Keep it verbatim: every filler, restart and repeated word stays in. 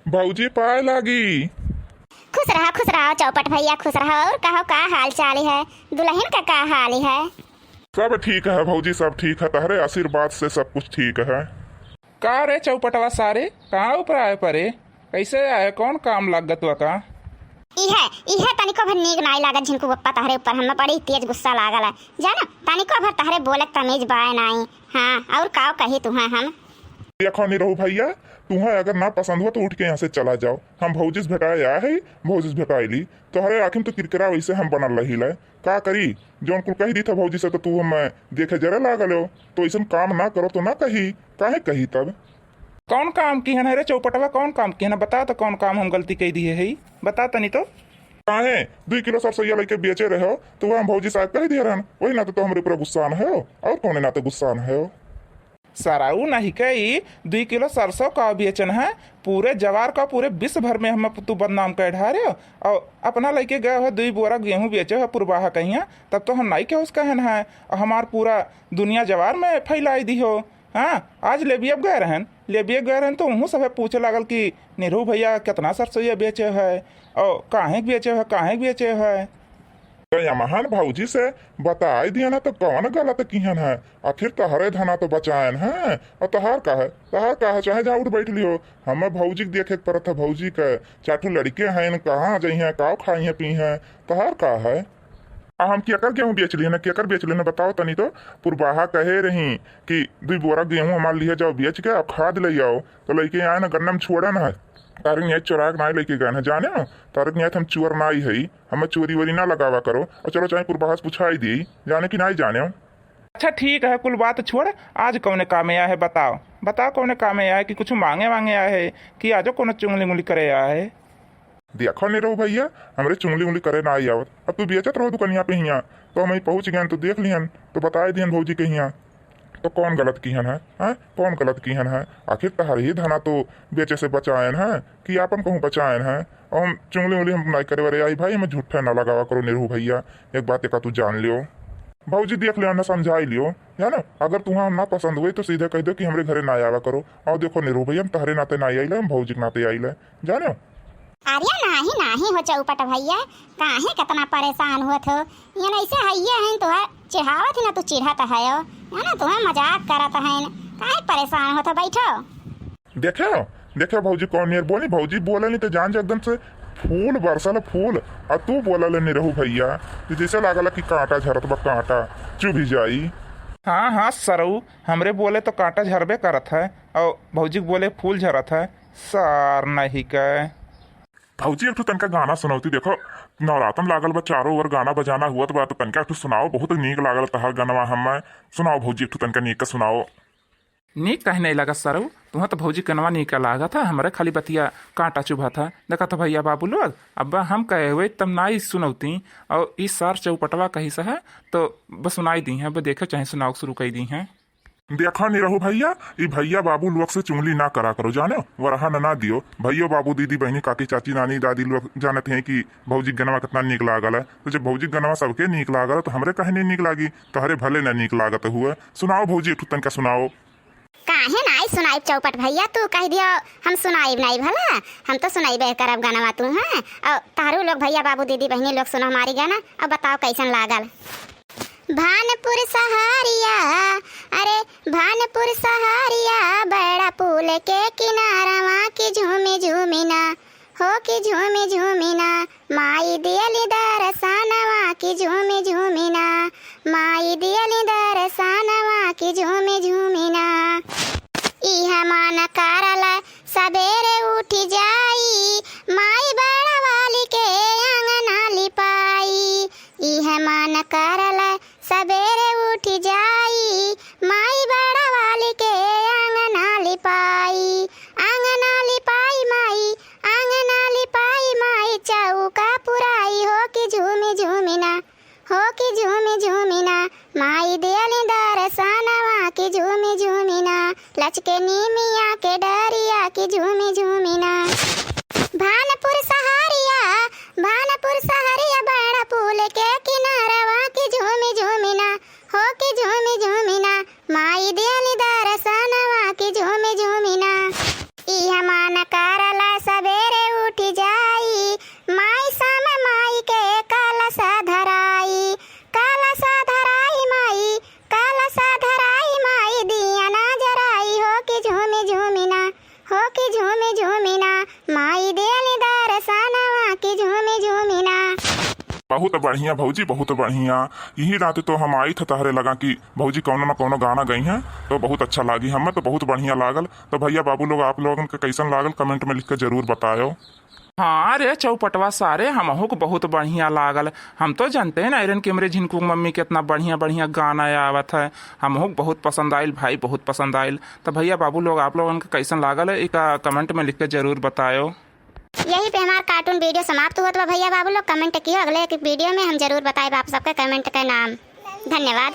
भौजी पाए लागी। खुश रहा, खुश रहा चौपट भैया, खुश रहा। और कहो, का हाल चाल है? दुल्हन का का हाल है? सब ठीक है भौजी, सब ठीक है। तहरे आशीर्वाद से सब कुछ ठीक है। का रे चौपटवा सारे, कहाँ ऊपर आए परे? कैसे आए? कौन काम लागत बा का? इहे, इहे तनिको भर नीक नाई लागत झिनकू बप्पा, तहरे ऊपर हमें बड़ी तेज गुस्सा लागल है। जानो, तनिको भर तहरे बोले तमीज बाय नाई। हाँ, और काव कही तुहें हम? देखो निरहू भैया, तुहें अगर ना पसंद हो तो उठ के यहाँ से चला जाओ। हम भौजी से भेटाए आए है, भौजी से भेटाए ली। तोहरे आँखी में तो किरकिरा वैसे हम बनल रहीले। का करी, जौन कुल कह दी था भौजी से तो तू हमें देखे जरे लागल हो। तो ऐसन काम ना करो तो ना कही, काहे कही तब? कौन काम किहन है रे चौपटवा, कौन काम किहन है? बता तो कौन काम हम गलती कह दिए है, बता तनी तो। काहे दुई किलो सरसैया लेके बेचे रहे हो, तो वह हम भौजी साहब कह दिए रहन, वही नाते तो हमरे ऊपर गुस्सान है हो, और कौन नाते गुस्सान है हो? सराऊ नहीं कई, दुई किलो सरसों का बेचन है, पूरे जवार का, पूरे विश्व भर में हम तू बदनाम कर ढारे हो, और अपना लेके गए हो दुई बोरा गेहूँ बेचे हो पुरबाहा कहिया, तब तो हम नहीं के उस कहन है, और हमार पूरा दुनिया जवार में फैलाई दी हो। हाँ, आज लेबिया गए रहन, लेबिया गए रहन तो उहूँ सभे पूछे लागल कि निरहू भैया कितना सरसोइया बेचे है, और काहे के बेचे है, काहे के बेचे है। तो यमहन भौजी से बताई दिया ना तो कौन गलत किहन है, आखिर तहरे धना तो बचायन है, और तहार का है, तहार का है, चाहे जहाँ उठ बैठ लियो, हमें भौजी के देखे के परत है, भौजी के चार ठो लड़के हैं, कहाँ जइहें, काव खाइहें पीहें, तहार का है। आ हम केकर गेहूँ बेच लिए ना, केकर बेच लिए ना, बताओ तनी तो। पुरबाहा कहे रही कि दुई बोरा गेहूँ हमार लिए जाओ बेच के, आप खाद ले आओ, तो लेके आए ना, गन्ना में छोड़ा ना है। तारक नियाई चोरा के नाई लेके गए ना, जाने हो, तारक नियाई हम चोर नाई है, हमें चोरी वोरी ना लगावा करो, और चलो चाहे पुरबाहा से पुछाई दी, जाने कि नाई जाने हो। अच्छा ठीक है, कुल बात छोड़, आज कौने कामे आए है बताओ, बताओ कौने कामे आए है, कि कुछ मांगे वांगे आए है, कि आजो कोनो चुंगली उंगली करे आए है? देखो निरहू भैया, हमरे चुंगली उंगली करे ना आई आवत। अब तू बेचत रहो दुकनिया पे हियाँ, तो हम पहुँच गए तो देख लिहन, तो बताए दिहन भौजी के हियाँ। तो कौन गलत किहन है, हैं? कौन गलत किहन है? आखिर तहर ही धना तो बेचे से बचायन है कि आपन कहूँ बचायन है? और हम चुंगली उंगली हम नहीं करे वाले आई भाई, हमें झूठा ना लगावा करो निरहू भैया, एक बात एका तू जान लियो। भौजी देख लियो ना, समझाई लियो, जानो, अगर तुहाँ हम ना पसंद हुए तो सीधे कह दो कि हमरे घरे ना आवा करो। और देखो निरहू भैया, हम तहरे नाते ना आइले, हम भौजी के नाते आइले, जानो। अरे नाही, नाही हो चौपट भैया, काहे कितना परेशान होत हो? ये ऐसे हइये हैं, तुहे चिढ़ावत ही ना, तू चिढ़त है हो, है ना, तुहे मजाक करत हैं, काहे परेशान होत हो? बैठो। देखे, देखे भौजी कौन नियर बोली, भौजी बोले नहीं तो जान जा एकदम से फूल बरसल फूल, और तू बोला ले निरहू भैया, तो जैसे लागल कि कांटा झरत बा, कांटा चुभी जाई। हाँ, हाँ, सरऊ, हमरे बोले तो कांटा झरबे करत है, और भौजी के बोले फूल झरत है, सार नहीं के। भौजी, एक ठो तनका गाना सुनौती। देखो, नवरातन लागल बा, चारों ओर गाना बजाना हुअत बा, तो तनका एक ठो सुनाओ, बहुत नीक लागल तहार गनवा हमें। सुनाओ भौजी, एक ठो तनका नीक का सुनाओ। नीक काहे नहीं लागत सरऊ? तुहाँ तो भौजी गनवा नीक का लागत है, हमरे खाली बतिया कांटा चुभत है। देखा तो भैया बाबू लोग, अब हम कहे हुए तब ना ही सुनौती, और ई सार चौपटवा कही से है, तो बस सुनाई दी है, अब देखे चाहे सुनाओ शुरू कर दी है। देखा निरहू भैया, ई भैया बाबू लोग से चुंगली ना करा करो, जाने, वरहा न ना दियो। भैयो बाबू, दीदी, बहनी, काकी, चाची, नानी, दादी लोग जानत हैं कि भौजी गनवा कितना नीक लागल है। तो जब भौजी गनवा सबके नीक लागल है, तो हमरे काहे नहीं नीक लागी? तोहरे भले ना नीक लागत हुए। सुनाओ भौजी, एक ठो तनका सुनाओ। काहे नाई सुनाइब चौपट भैया, तू कह दियो हम सुनाइब नाई भला, हम तो सुनाइबे करब गनवा तू, हैं? और तारू लोग भैया बाबू दीदी बहनी लोग सुनो हमारी गाना, अब बताओ कैसन लागल। भानपुर सहारिया, अरे भानपुर सहारिया, बड़ा पुल के किनारवा की झूमी झूमी ना, हो की झूमी झूमी ना, माई दियली दरसनवा की झूमी झूमी ना, माई दियली दरसनवा की झूमी झूमी ना। इह मन करल सबेरे उठ जाई, माई बड़ा वाली के अंगना लिपाई। इह मन करल सबेरे उठ जाई, माई बड़ा वाली के अंगना लिपाई, अंगना लिपाई माई, अंगना लिपाई माई, चौका पुराई हो कि झूमी झूमी ना, हो कि झूमी झूमी ना, माई देली दरसनवा कि झूमी झूमी ना, लचके नीमिया के डरिया कि झूमी झूमी ना। भानपुर सहरिया, भानपुर सहरिया, बड़ा पुल के किनारवा कि झूमी झूमी ना, हो कि झूमी झूमी ना, माई देली दरसनवा कि झूमी झूमी ना। इह मन करला सब कि झूमे झूमे ना, माई देले दरसनवा कि झूमे झूमे ना। बहुत बढ़िया भौजी, बहुत बढ़िया। यही नाते तो हम आई थे तहरे लगा कि भौजी कौनो ना कौनो गाना गई हैं तो बहुत अच्छा लागी, हमें तो बहुत बढ़िया लागल। तो भैया बाबू लोग, आप लोगन के कैसन लागल, comment में लिख के जरूर बतायो। हाँ रे चौपटवा सारे, हमहू के बहुत बढ़िया लागल। हम तो जानते हैं ना, आयरन कैमरे झिनकू के मम्मी के इतना बढ़िया बढ़िया गाना आवत है, हमहू के बहुत पसंद आइल भाई, बहुत पसंद आइल। तो भैया बाबू लोग, आप लोगन के कैसन लागल, एक comment में लिख के जरूर बतायो। यही पे हमार cartoon video समाप्त होत बा भैया बाबू लोग। Comment कियो, अगले एक video में हम जरूर बताएब आप सबके comment के नाम। धन्यवाद।